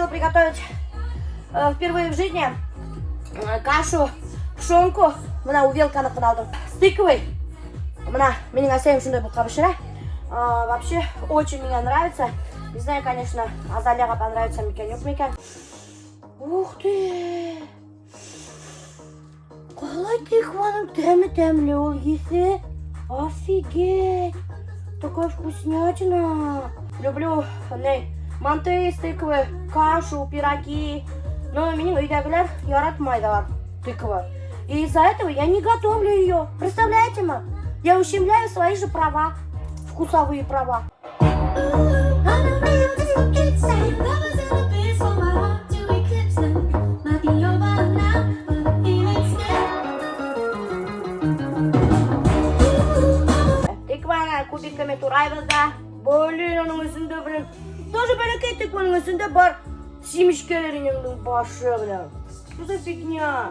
приготовить впервые в жизни кашу, пшенку. Бына Увелканыҡын алдым. С тыквой. Бына минең әсәйем шундай бутҡа бешерә. Вообще очень мне нравится. Не знаю, конечно, Азалияға понравится микән, юҡ микән. Ух ты! Ҡалай тыкваның тәме тәмле ул еҫе. Офигеть! Такая вкуснятина. Люблю не, манты из тыквы, кашу, пироги. Но минең өйҙәгеләр яратмайҙар тыквы. И из-за этого я не готовлю ее. Представляете ме? Я ущемляю свои же права, вкусовые права. Тыкваны кубиками турайбыҙ ҙа. Блин, уның эсендә, блин. Тоже бәләкәй тыкваның эсендә бар семечкәләр инәңдең башы, блин. Что за фигня?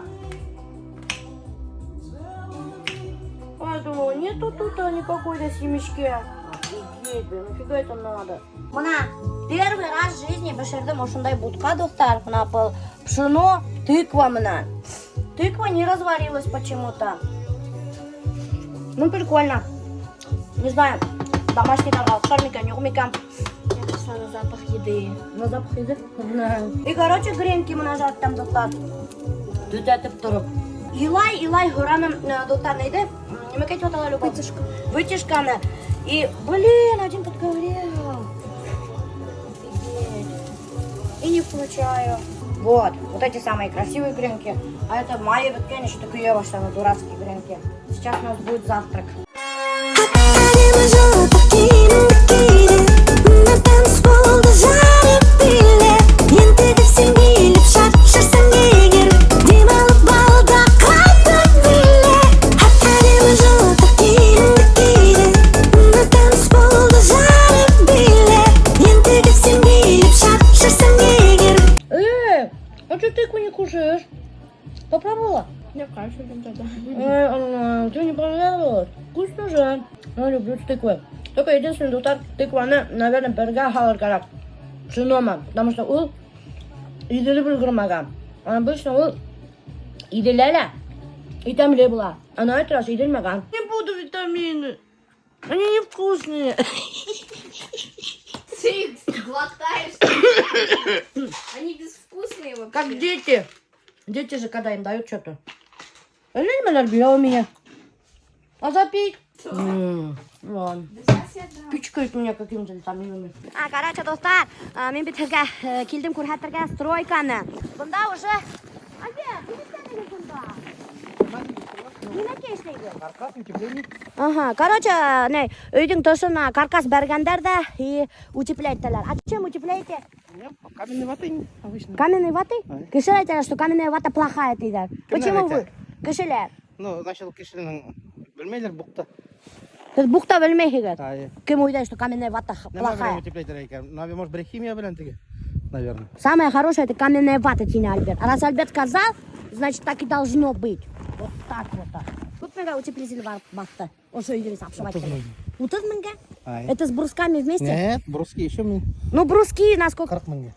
А я думала, нету тут никакой да семечки. Офигеть, блин, нафига это надо? Бына, первый раз в жизни бешерҙем ошондай бутҡа, дуҫтар. Бына был пшено, тыква менән. Тыква не разварилась почему-то. Ну, прикольно. Не знаю, домашний оҡшар микән, юҡ микән. Я пошла на запах еды. На запах еды? И, короче, гренки менән яттым, дуҫтар. Төтәтеп тороп. Илай-илай һораным, дуҫтар, ниҙе? Нимәкәй тип атала, Люба? Вытяжка. Вытяжканы. И, блин, один подгорел. Офигеть. И не включаю. Вот, вот эти самые красивые гренки. А это мои, вот, конечно, такие вообще дурацкие гренки. Сейчас у нас будет завтрак. Әдемі жылытып киіміңді киді. Мына танцполды жарып биле. Ентігіп сен билеп шаршарсаң егер, демалып балда қайтып биле. Әдемі жылытып киіміңді киді. Мына танцполды жарып биле. Ентігіп сен билеп шаршарсаң егер. Эй, а что тыкву не кушаешь? Попробовала? Я кашу ем тогда. Тебе не понравилось? Вкусно же. Я люблю с тыквой. Только единственный дуҫтар тыкваны, наверное, бергә һалыр кәрәк. Пшено менән. Потому что ул иҙелеп өлгөрмәгән. А обычно ул иҙелә лә и тәмле була. А на этот раз иҙелмәгән. Не буду витамины. Они невкусные. Ты их глотаешь. Они безвкусные вообще. Как дети. Дети же, когда им дают что-то. Әллә нимәләр бирә у меня. А запить? Ладно. Да сейчас я дам. Пичкают меня какими-то витаминами. А, короче, дуҫтар, мин бит һеҙгә килдем күрһәтергә стройканы. Бында уже. Альберт, ни эшләнегеҙ бында? Нимәкә эшләйбеҙ? Каркас, утепление. Ага, короче, не, өйҙөң тышына каркас бәргәндәр ҙә и утеплять итәләр. А чем утепляете? Нет, каменной ватой обычно. Каменной ватой? Ай. Кешеләр әйтәләр, что каменная вата плохая тиҙәр. Почему вы? әйтә? Кешеләр. Ну, значит, кешенең белмәйҙәр буҡты. Һеҙ буҡта белмәйһегеҙ. Ай. Кем уйлай, что каменная вата Нәмә белән плохая? утеплять икән? Наверное, может, бер химия белән теге. Наверное. Самое хорошее — это каменная вата, тине Альберт. А раз Альберт сказал, значит, так и должно быть. Вот так вот. Так. Күпмегә утеплитель барып баҫты? Ошо өйҙө обшивать. 30 меңгә? Ай. Это с брусками вместе? Нет, бруски еще мин Ну, бруски насколько? 40 меңгә.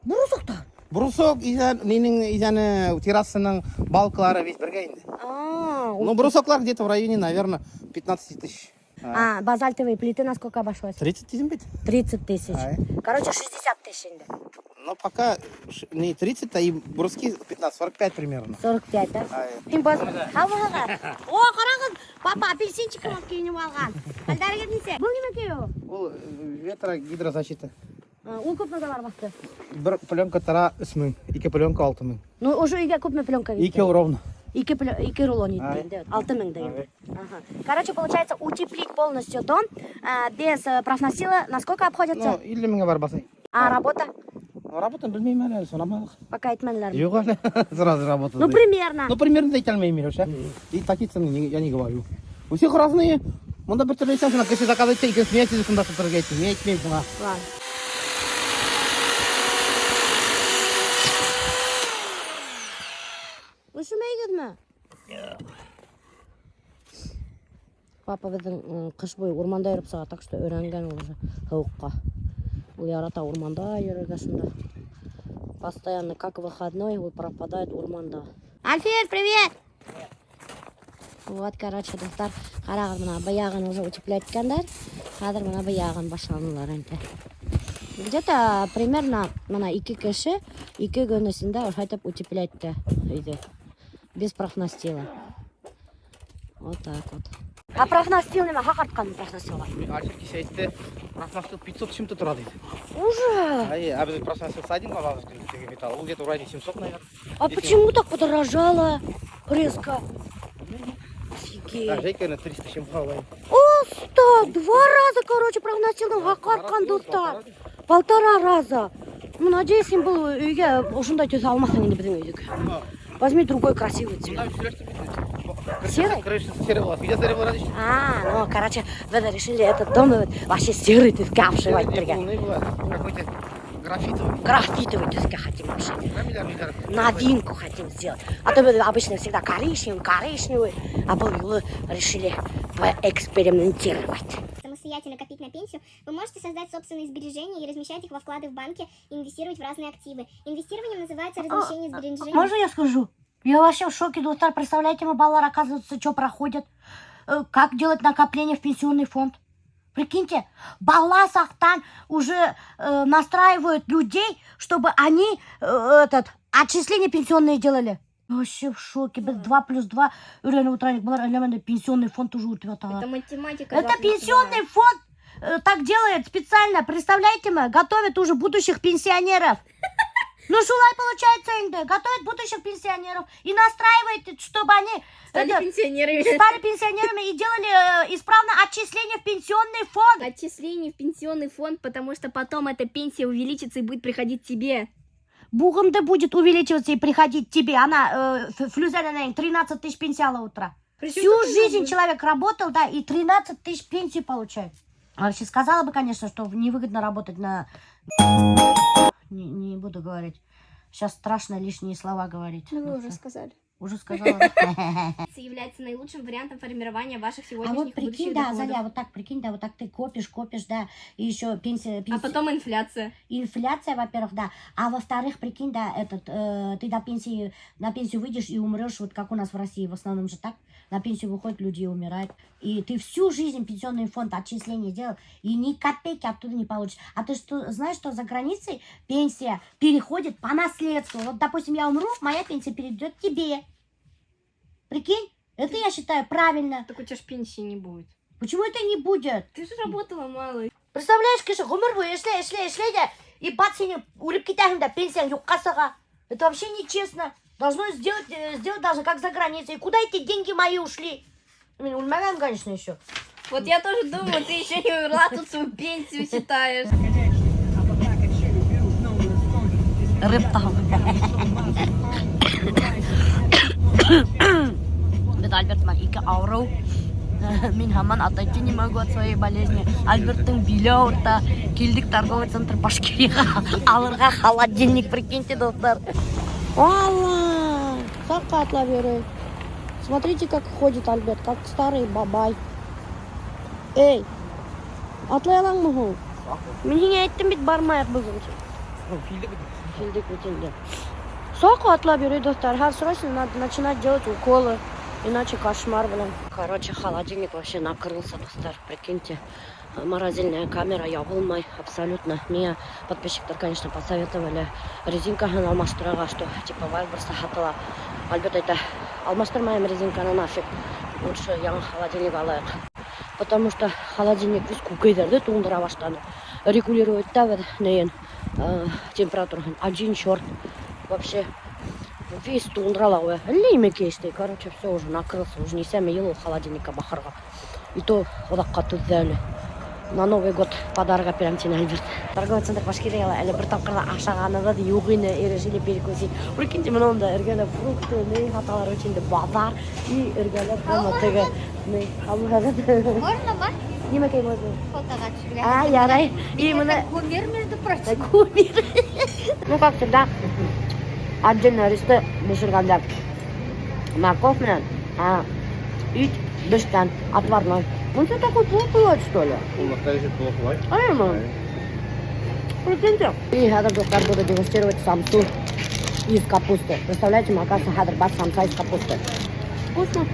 Брусоктар? Брусок иҙән, нинең иҙәне, террасаның балкалары весь бергә инде. А, Ну, брусоклар где-то в районе, наверное, 15 тысяч. а базальтовые плиты на сколько обошлось? 30 тысяч бит. 30 тысяч. Ай. Короче, 60 тысяч инде. Но пока не 30, а и бруски 15, 45 примерно. 45, да? Ай. Һин бас. Һаумыһығыҙ. О, ҡарағыҙ, папа апельсинчик алып кейенеп алған. Хәлдәрегеҙ нисек? Был нимәкәй ул? Ул ветра гидрозащита. Ул күпмегә барып баҫты? Бер пленка тора 3 мең, ике пленка 6 мең. Ну, уже өйгә күпме пленка китте? Ике ровно. Ике рулон итте Ай. инде. 6 мең дә инде. Ага. Короче, получается, утеплить полностью дом без профнастила на сколько обходится? Ну, 50 меңгә барып баҫай. А работа? Ну, работа белмәйем әле, һораманыҡ. Пока әйтмәнеләр. Юҡ әле, сразу работа. Ну, примерно. Ну, примерно әйтә алмайым мин вообще. И такие цены я не говорю. У всех разные. Бында бер төрлө әйтһәң, кеше заказ итһә, икенсе миңә телефонда торорға әйтте. Мин әйтмәйем шуңа. Ладно. Өшөмәйһегеҙме? Папа беҙҙең ҡыш буйы урманда йөрөп сыға, так что өйрәнгән ул уже һыуыҡҡа. Ул ярата урманда йөрөргә шунда. Постоянно, как выходной, он пропадает урманда. Альфир, привет! Вот, короче, дуҫтар, ҡарағыҙ, бына был яғын уже утеплять иткәндәр. Хәҙер бына был яғын башланылар инде. Где-то примерно бына ике кеше 2 көн эсендә ошайтып утеплять итте өйҙө. Без профнастила. Вот так вот. А профнастил нимә хаҡ артҡан профнастилға? Альфир кисә әйтте, профнастил 500 чем-то тора тине. Уже? Ай, а беҙ профнастил садим алабыҙ теге металл. Ул где-то в районе 700, наверное. А почему так подорожало резко? Офигеть. Так, Жейка на 300 чем алайым. Оста, два раза, короче, профнастилдың хаҡы артҡан, дуҫтар. Полтора раза. Ну, надеюсь, һин был өйгә ошондай төҫ алмаҫһың инде беҙҙең өйҙөкө. Возьми другой красивый цвет. Серый? Крыша серый была. Где серый был раньше? А, ну, короче, вы решили этот дом вот вообще серый төҫкә обшивать бергә. Полный была. Какой-то графитовый. Графитовый төҫкә хотим обшить. Миллиард, миллиард. Новинку хотим сделать. А то мы обычно всегда коричневый, коричневый. А был юлы решили поэкспериментировать. Самостоятельно копить на пенсию, вы можете создать собственные сбережения и размещать их во вклады в банке и инвестировать в разные активы. Инвестированием называется размещение сбережений. Можно я скажу? Я вообще в шоке, дуҫтар. Представляете, мы балалар, оказывается, что проходят? Как делать накопление в пенсионный фонд? Прикиньте, бала саҡтан уже настраивают людей, чтобы они этот, отчисления пенсионные делали. Вообще в шоке. Беҙ 2 плюс 2 өйрәнеп ултыра, былар әллә пенсионный фонд уже үтеп яталар. Это математика. Это пенсионный фонд так делает специально. Представляете, мы готовят уже будущих пенсионеров. Ну, шулай получается, инде. Готовят будущих пенсионеров и настраивает, чтобы они Стали это, пенсионерами. стали пенсионерами и делали исправно отчисления в пенсионный фонд. Отчисление в пенсионный фонд, потому что потом эта пенсия увеличится и будет приходить тебе. Буғымды будет увеличиваться и приходить тебе. Она, Флюза, наверное, 13 тысяч пенсия ала утра. Причем Всю тут жизнь это? человек работал, да, и 13 тысяч пенсию получает. Вообще сказала бы, конечно, что невыгодно работать на. Не, не буду говорить. Сейчас страшно лишние слова говорить. Ну, вы уже сказали. Уже сказала. Является наилучшим вариантом формирования ваших А сегодняшних вот и прикинь, будущих да, доходов. Заля, вот так прикинь, да, вот так ты копишь, копишь, да, и еще пенсия, А пенсия потом инфляция. Инфляция, во-первых, да, а во-вторых, прикинь, да, этот, ты до пенсии, на пенсию выйдешь и умрешь, вот как у нас в России, в основном же так, на пенсию выходят люди и умирают, и ты всю жизнь пенсионный фонд отчисления делал, и ни копейки оттуда не получишь. А ты что, знаешь, что за границей пенсия переходит по наследству? Вот, допустим, я умру, моя пенсия перейдет тебе. Прикинь? Это я считаю правильно. Так у тебя ж пенсии не будет. Почему это не будет? Ты же работала мало. Представляешь, кеше ғүмер буйы эшләй, эшләй, эшләй ҙә, и бац, һин үлеп китәһең дә, пенсияң юҡҡа сыға. Это вообще нечестно. Должно сделать даже как за границей. И куда эти деньги мои ушли? Мин үлмәгән, конечно, еще. Вот я тоже думаю, ты еще не умерла, тут свою пенсию считаешь. Рэп там. Беҙ Альберт менән ике ауырыу. Мин һаман отойти не могу от своей болезни. Альберттың биле ауырта. Килдек торговый центр Башкирияға алырға холодильник, прикиньте, дуҫтар. Алла, саҡ атлап йөрөй. Смотрите, как ходит Альберт, как старый бабай. Эй, атлай алаңмы һуң? Мин һиңә әйттем бит бармайыҡ бөгөн. Килдек. Килдек бит инде. Саҡ атлап йөрөй, дуҫтар. Һәм срочно надо начинать делать уколы. Иначе кошмар, блин. Короче, холодильник вообще накрылся, дуҫтар. Прикиньте. Морозильная камера ябылмай абсолютно. Мне подписчиктар, конечно, посоветовали резинкаһын алмаштырырға, что типа Вайлдберриста һатыла. Альберт әйтә, алмаштырмайым резинканы нафиг. Лучше яңы холодильник алайыҡ. Потому что холодильник весь күкәйҙәрҙе туңдыра башланы. Регулировать итә нейен, температураһын. Один черт. Вообще весь туңдыра ла ҡуя. Әллә нимәкәй эшләй. Короче, все уже накрылся. Уже нисәмә йыл ул холодильникка баҡырға. И то оҙаҡҡа түҙҙе әле. На Новый год подарок әперәм тине Альберт. Торговый центр Башкирияла әле бер тапҡыр ҙа ашағаныбыҙ юҡ ине, и решили перекусить. Прикиньте, бына унда эргәлә фрукты, ни һаталар бит инде баҙар, и эргәлә прямо теге, ни, алмағыҙ. Можно, ма? Нимәкәй можно? Фотоға төшөргә. А, ярай. И бына Кумир, между прочим. кумир. Ну, как всегда, отдельно ристы бешергәндәр. Морковь менән, а ит бешкән, отварной. Он что, такой плохой, что ли? Ул настоящий плохой. Аймы. Прикиньте. И хәҙер, дуҫтар, буду дегустировать самсу из капусты. Представляете, оказывается, хәҙер бар самса из капусты. Вкусно.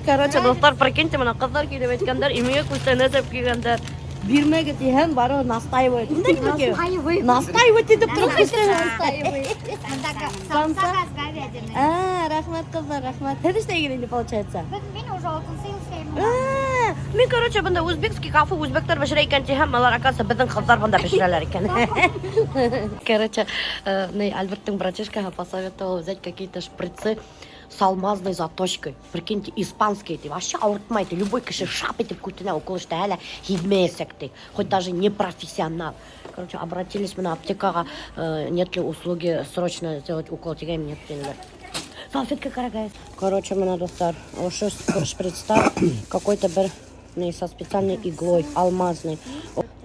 Короче, дуҫтар, прикиньте, бына ҡыҙҙар килеп әйткәндәр, имегә күстәнәс алып килгәндәр. Бирмәгеҙ тиһәм, бары настаивает. Настаивает. Настаивать итеп тороп күстәнәс. Самса с говядиной. А, рәхмәт, ҡыҙҙар, рәхмәт. Һеҙ эшләйһегеҙ инде, получается? Мин уже алтынсы йыл эшләйем. А, мин, короче, бында узбекский кафе үзбәктәр бешерә икән тиһәм, алар, оказывается, беҙҙең ҡыҙҙар бында бешерәләр икән. Короче, не, Альберттың братишкаһы посоветовал взять какие-то шприцы с алмазной заточкой. Прикиньте, испанские ти. Вообще ауыртмай ти. Любой кеше шап итеп күтенә укол эшләһә лә һиҙмәйәсәк ти. Хоть даже не профессионал. Короче, обратились мы на аптекаға, нет ли услуги срочно сделать укол тигән, нет тинеләр. Салфетка ҡарағыҙ. Короче, бына, дуҫтар, ошо шприцтар какой-то бер не, со специальной иглой, алмазной.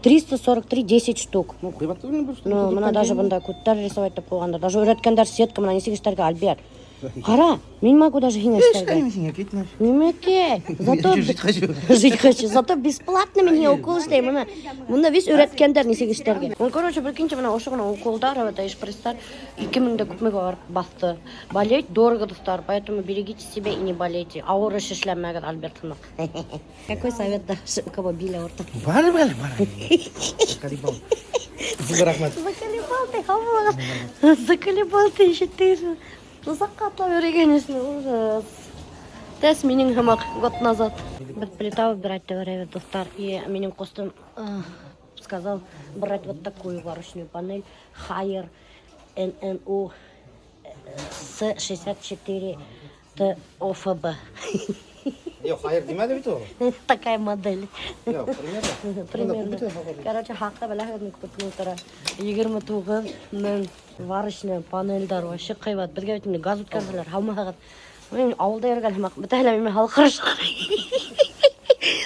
343 10 штук. Ну, ҡыйбат түгел бер. Ну, бына даже бында күттәр рисовать итеп ҡуйғандар. Даже өйрәткәндәр сетка менән нисек эшләргә, Альберт. Ҡара, мин могу даже һиңә эшләргә. Һиңә кит. Нимәкәй? Зато Жить хочу. жить хочу. Зато бесплатно мин һиңә укол эшләйем. Бына бында весь өйрәткәндәр нисек эшләргә. Ну, короче, прикиньте, бына ошо ғына уколдар, это шприцтар 2000 дә күпмегә барып баҫты. Болеть дорого, дуҫтар, поэтому берегите себя и не болейте. Ауыр эш эшләмәгеҙ, Альберт һымаҡ. Какой совет дашь, у кого бил ауырта? Бар, бар, бар. Заколебал. Рәхмәт. Заколебал ты, һау. Заколебал ты еще ты же. Оҙаҡҡа атлап йөрөгән, ужас. Тәс минең һымаҡ год назад. Беҙ плита выбирать тип дуҫтар. И минең ҡустым сказал брать вот такую варочную панель Haier NNU С64 ТОФБ. Юҡ, Haier тимәне бит ул. Такая модель. Юҡ, примерно. Примерно. Короче, хаҡты беләһегеҙме күпме тора? 29 мең варочная панельдар вообще ҡыйбат. Беҙгә бит инде газ үткәрҙеләр, һаумыһығыҙ. Мин ауылда йөрөгән һымаҡ, бөтәһе лә мине һалҡырыш.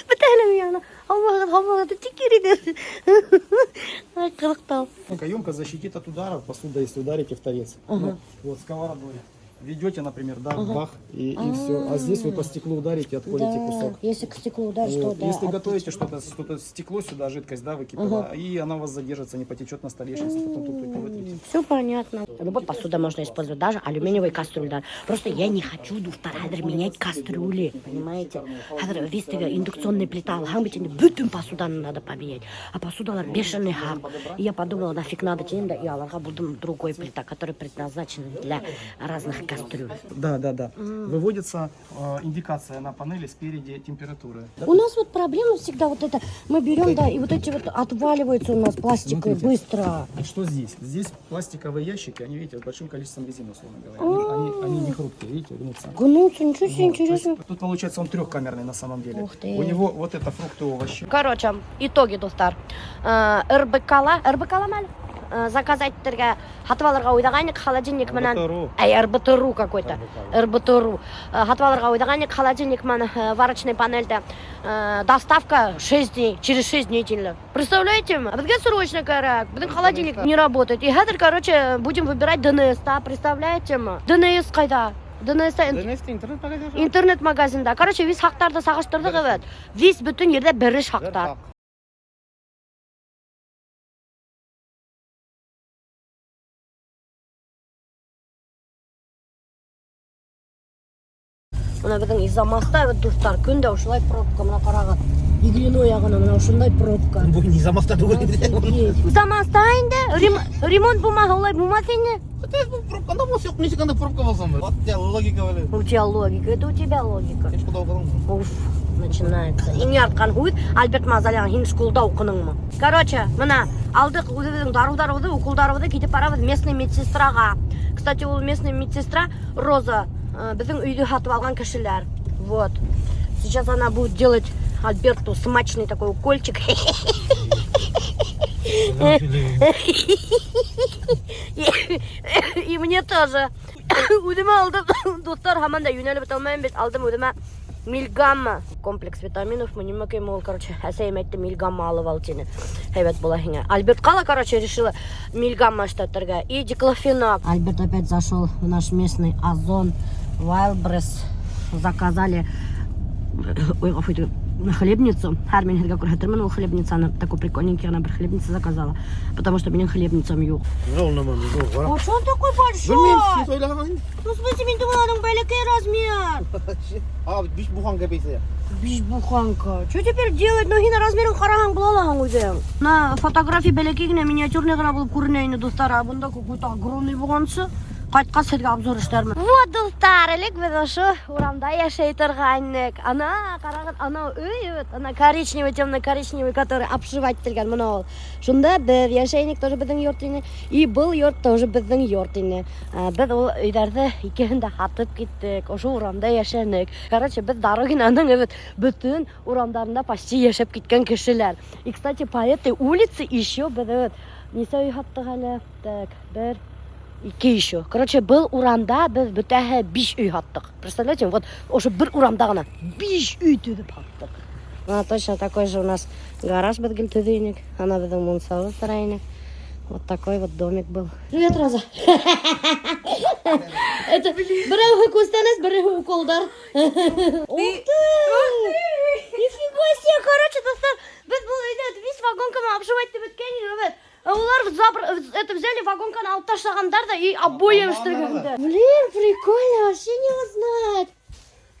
Бөтәһе лә миңә һаумыһығыҙ, һаумыһығыҙ тип тик йөрөйҙәр. Ай, ҡыҙыҡтау. Каемка защитит от ударов, посуда, если ударите в торец. Ну, вот сковородой. Ведете, например, да, бах, и все. А здесь вы по стеклу ударите, отколете кусок. Если к стеклу ударишь, то Вот. да. Если готовите что-то, что-то стекло сюда, жидкость, да, выкипела, и она у вас задержится, не потечет на столешницу, потом тут только вытрите. Все понятно. Любой посуда можно использовать, даже алюминиевые кастрюли. Да. Просто я не хочу, дуҫтар, хәҙер менять кастрюли, понимаете? Хәҙер весь теге индукционный плита алһаң бит инде бөтөн посуданы надо поменять. А посудалар бешеный хаҡ. И я подумала, нафиг надо тинем дә, и алырға булдым другой плита, который предназначен для разных кастрюль. Да. Выводится индикация на панели спереди температуры. У нас вот проблема всегда вот это, мы берем, да, и вот эти вот отваливаются у нас пластиковые Смотрите. быстро. Что здесь? Здесь пластиковые ящики, они, видите, с большим количеством резины, условно говоря. Они не хрупкие, видите, гнутся. Гнутся, ничего себе, Вот, то есть интересно. Тут получается он трехкамерный на самом деле. Ух ты. У него вот это фрукты, овощи. Короче, итоги, дуҫтар. РБК-ла, РБК-ла әле? Заказать итергә һатып алырға уйлағайныҡ холодильник менән. Ай, РБТРУ какой-то. РБТРУ. Һатып алырға уйлағайныҡ холодильник менән варочный панельдә. Доставка 6 дней, через 6 дней тинеләр. Представляете? Беҙгә срочно кәрәк. Беҙҙең холодильник не работает. И хәҙер, короче, будем выбирать ДНС, да, представляете? ДНС ҡайҙа? ДНС Интернет-магазин. интернет-магазинда. Короче, весь хаҡтарҙы сағыштырҙыҡ бит. Весь бөтөн ерҙә бер иш хаҡтар. Бына беҙҙең Низамаҫта бит, дуҫтар, көн дә ошолай пробка, бына ҡарағыҙ. Иглино яғына бына ошондай пробка. Был Низамаҫта түгел. Офигеть. Низамаҫта инде ремонт булмаһа улай булмаҫ ине. Пробка булһа юҡ, нисек анда пробка булһын? Вот тебя логика были. У тебя логика, это у тебя логика. Һин школда уҡыныңмы? Уф, начинается. Иң яратҡан һүҙ Альберт Мазалян, һин школда уҡыныңмы? Короче, бына алдыҡ үҙебеҙҙең дарыуҙарыбыҙҙы, уколдарыбыҙҙы, китеп барабыҙ местный медсестраға. Кстати, ул местный медсестра Роза, беҙҙең өйҙө һатып алған кешеләр. Вот. Сейчас она будет делать Альберту смачный такой укольчик. И мне тоже. Үҙемә алдым. Дуҫтар, һаман да йүнәлеп бөтә алмайым бит. Алдым үҙемә Мильгамма. Комплекс витаминов. Нимәкәй ул, короче, әсәйем әйтте, Мильгамма алып ал тине. Һәйбәт була һиңә. Альбертҡа ла, короче, решила Мильгамма эшләтергә. И диклофенак. Альберт опять зашел в наш местный Озон Wildberries. Заказали. Ой, ғәфү итегеҙ. Хлебницу. Хәҙер мин һеҙгә күрһәтермен ул хлебницаны. Такой прикольненький она бер хлебница заказала. Потому что минең хлебницам юҡ. А что он такой большой? Белмәйем, һин уйлаған инде. Ну, в смысле, мин думала, уның бәләкәй размер. А, биш буханка бейсе. Биш буханка. Что теперь делать? Ну, һин размерын ҡараһаң була алаһың үҙең. На фотография бәләкәй генә, миниатюрный ғына булып күренә ине, дуҫтар. А бында какой-то огромный булғансы. Ҡайтҡас һеҙгә обзор эшләрмен. Вот, дуҫтар, элек беҙ ошо урамда йәшәй торғайныҡ. Ана, ҡарағыҙ, анау өй, вот, ана коричневый, темно-коричневый, который обшивать ителгән, мына ул. Шунда беҙ йәшәйнек, тоже беҙҙең йорт ине. И был йорт тоже беҙҙең йорт ине. Беҙ ул өйҙәрҙе икеһен дә һатып киттек. Ошо урамда йәшәнек. Короче, беҙ Дорогинаның evet, бөтөн урамдарында почти йәшәп киткән кешеләр. И, кстати, по этой улице еще беҙ вот, нисә өй һаттыҡ әле? Так, бер, ике еще. Короче, был урамда беҙ бөтәһе биш өй һаттыҡ. Представляете, вот ошо бер урамда ғына биш өй төҙөп һаттыҡ. А, точно такой же у нас гараж беҙ гел төҙөй инек. Ана беҙҙең мунсабыҙ тора ине. Вот такой вот домик был. Привет, Роза. Это берәүһе күстәнәс, береһе уколдар. Ух ты! Нифига себе, короче, дуҫтар, беҙ был өйҙә весь вагонканы обшивать итеп бөткән инек. А улар это взяли вагонканы алып ташлағандар ҙа и обои ябыштырғандар. Блин, прикольно, вообще не узнать.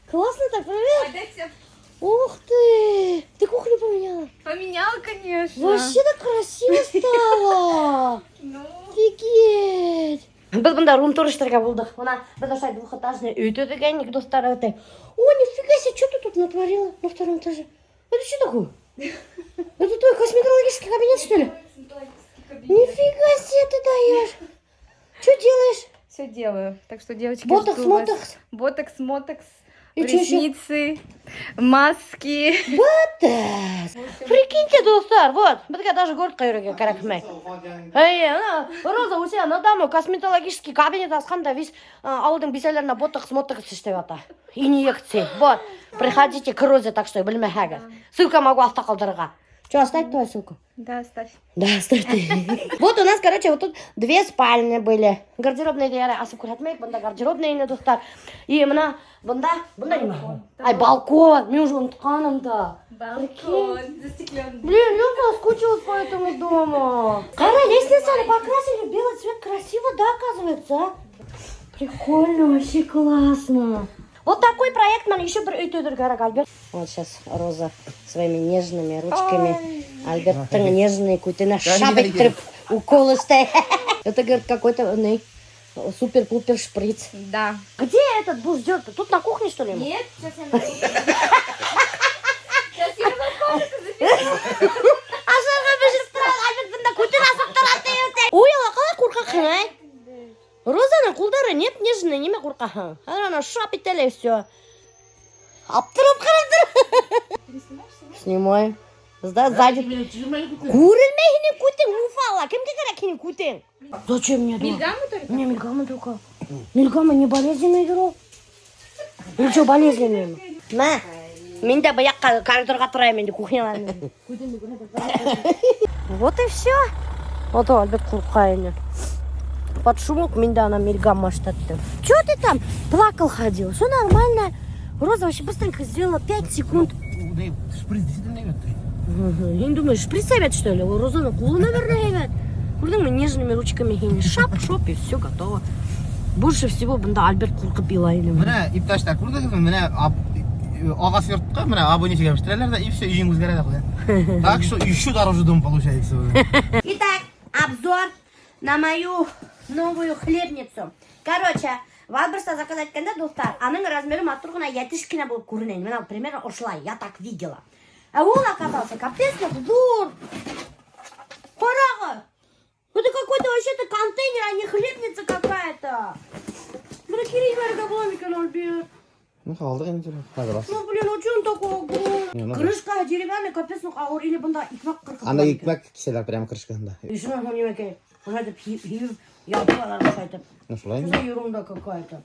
Классно так, привет. Ух ты! Ты кухню поменяла? Поменяла, конечно. Вообще так красиво стало! Ну. Офигеть! Беҙ бында рум-тур эшләргә булдыҡ. Бына беҙ ошолай двухэтажный өй төҙөгәйнек, дуҫтар, өтә. О, нифига себе, что ты тут натворила на втором этаже? Это что такое? Это твой косметологический кабинет, что ли? Нифига себе ты даешь! Что делаешь? Все делаю. Так что, девочки, Ботокс, жду вас. мотокс? Ботокс, мотокс, И чё ещё? ресницы, маски. Ботокс. Прикиньте, дуҫтар, вот, беҙгә даже городҡа йөрөргә кәрәкмәй. Эй, ана, Роза у себя на дому косметологический кабинет асҡан да весь ауылдың бисәләренә ботокс, мотокс эшләп ята. Инъекции. Вот, приходите к Розе, так что белмәһәгеҙ. Ссылка могу аҫта ҡалдырырға. Что, оставить твою ссылку? Да, оставь. Да, оставь ты. Вот у нас, короче, вот тут две спальни были. Гардеробный ярай асып күрһәтмәйек, бында гардеробный ине, дуҫтар. И мына бында, бында нимә? Ай, балкон. Мин уже онотҡанмын да. Балкон застекленный. Блин, я соскучилась по этому дому. Ҡара, лестницаны покрасили в белый цвет. Красиво, да, оказывается, а? Прикольно, вообще классно. Вот такой проект нам еще бер өй төҙөргә кәрәк, Альберт. Вот сейчас Роза своими нежными ручками Альберттың нежный күтенә шап иттереп укол эшләй. Это, говорит, какой-то супер-пупер шприц. Да. Где этот буш ждет? Тут на кухне, что ли? Ему? Нет, сейчас я найду. Сейчас я его в комнату запишу. Ашарға бешереп тора, Альберт бында күтен асып тора тип. Ой, ала ҡалай ҡурҡаҡһың, әй? Розаның ҡулдары нет нежный, нимә ҡурҡаһың? Хәҙер ана шап итә лә все. Аптырап ҡарап тора. Снимаю. Да, сзади. Күренмәй һинең күтең, уфала. Кемгә кәрәк һинең күтең? Зачем мне? Мильгамму только? Не, мильгамма только. Мильгамма не болезненный дро. Или что, болезненный? Мә, мин дә был яҡҡа коридорға торайым инде кухнялан. Вот и все. Вот Альберт ҡурҡа ине. Под шумок мин дә ана мильгамма эшләттем. Че ты там? Плакал ходил. Все нормально. Роза вообще быстренько сделала 5 секунд. Шприц действительно һәйбәт. Я не думаю, шприц һәйбәт, что ли? Розаның ҡулы, наверное, һәйбәт. Күрҙеңме, нежными ручками һине шап-шоп и все готово. Больше всего бында Альберт ҡурҡып илай ине. Мына иптәштәр күрҙегеҙме? Мына ағас йортҡа мына обои ябыштыралар ҙа и все өйөң үҙгәрә ҙә ҡуя. Так что еще дороже дом получается. Итак, обзор на мою новую хлебницу. Короче, Вайлдберриста заказать иткәндә, дуҫтар, аның размеры матур ғына йәтеш кенә булып күренә. Мына примерно ошолай, я так видела. А он оказался капец как ҙур. Ҡарағыҙ. Это какой-то вообще-то контейнер, а не хлебница какая-то. Бына кире ебәрергә була микән, Альберт? Ну, ҡалдыҡ инде. Хәҙер. Ну, блин, а что он такой огромный? Не, ну да. Крышка деревянная, капец, ну, ауыр. Или бында икмәк ҡырҡып. Анда икмәк киҫәләр прямо крышкаһында. Ишенә нимәкәй. Ошайтып, һибеп, ябалар ошайтып. Ну, шулай Что инде. за ерунда какая-то?